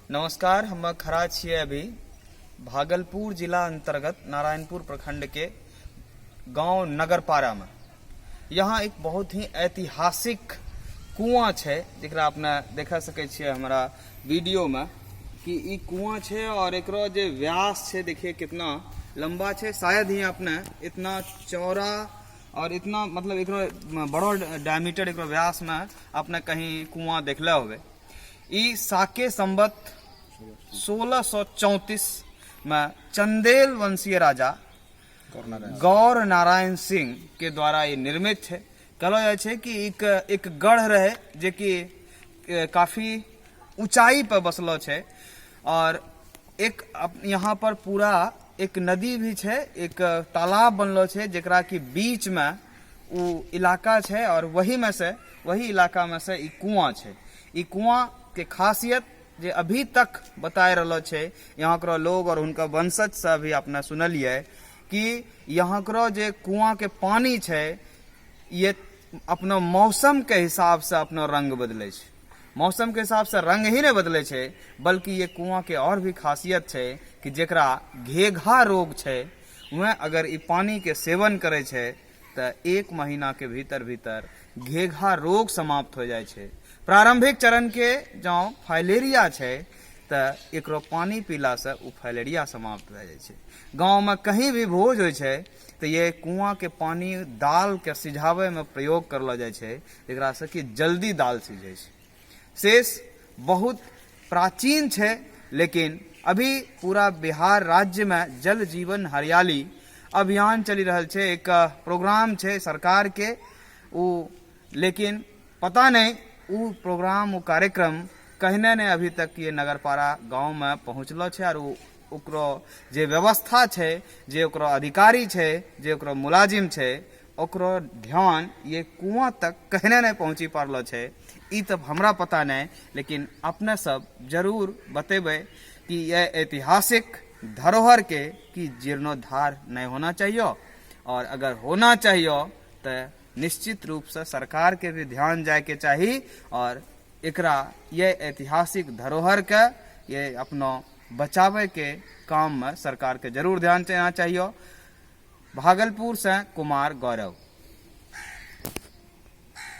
नमस्कार, हम खड़ा छियै अभी भागलपुर जिला अंतर्गत नारायणपुर प्रखंड के गांव नगरपारा में। यहाँ एक बहुत ही ऐतिहासिक कुआं छै, जेकरा अपने देख सकै छियै हमरा वीडियो में कि ई कुआं छै और एकरो जे व्यास छै, देखिए कितना लंबा छै। शायद ही अपने इतना चौड़ा और इतना, मतलब एकरो बड़ो डायमीटर, एकरो व्यास में अपने कहीं कुआं देखले होबे। ई साके संवत 1634 में चंदेल वंशीय राजा गौर नारायण सिंह के द्वारा ई निर्मित छै। कहलो जाइ छै कि एक एक गढ़ रहे, जे कि काफी ऊंचाई पर बसलो छै और एक यहाँ पर पूरा एक नदी भी छै, एक तालाब बनलो छै, जेकरा कि बीच में उ इलाका छै और वही में से, वही इलाका में से ई कुआं छै। ई कुआं के खासियत जे अभी तक बताए रहलो छै यहाँ करो लोग और उनका वंशज से भी अपना सुनलिए कि यहाँ करो जे कुआं के पानी छै, ये अपनो मौसम के हिसाब से अपनो रंग बदलै छै। मौसम के हिसाब से रंग ही नहीं बदलै छै, बल्कि ये कुआं के और भी खासियत छै कि जेकरा घेघा रोग छै, वह अगर ई पानी के सेवन करे छै तऽ एक महीना के भीतर भीतर घेघा रोग समाप्त हो जाइ छै। प्रारंभिक चरण के जँ फाइलेरिया छै तऽ एकरो पानी पीला से उ फाइलेरिया समाप्त भए जाइ छै। गाँव में कहीं भी भोज होइ छै तऽ ये कुआं के पानी दाल के सिझाबै में प्रयोग करलो जाइ छै, जेकरा से कि जल्दी दाल सिझै छै। शेष बहुत प्राचीन छै, लेकिन अभी पूरा बिहार राज्य में जल जीवन हरियाली अभियान चलि रहल छै, एक प्रोग्राम छै सरकार के उ, लेकिन पता नहीं उ प्रोग्राम, उ कार्यक्रम कहने ने अभी तक ये नगरपारा गांव में पहुंचलो छै और ओकरो जे व्यवस्था छै, जे ओकरो अधिकारी छै, जे ओकरो मुलाजिम छै, ओकरो ध्यान ये कुआं तक कहने नहीं पहुंची पारलो छै। ई तऽ हमरा पता नहीं, लेकिन अपने सब जरूर बतेबै कि यह ऐतिहासिक धरोहर के कि जीर्णोद्धार नहीं होना चाहिए और अगर होना चाहिए तो निश्चित रूप से सरकार के भी ध्यान जाय के चाही और एकरा ये ऐतिहासिक धरोहर के ये अपनो बचावे के काम में सरकार के जरूर ध्यान देना चाहिए। भागलपुर से कुमार गौरव।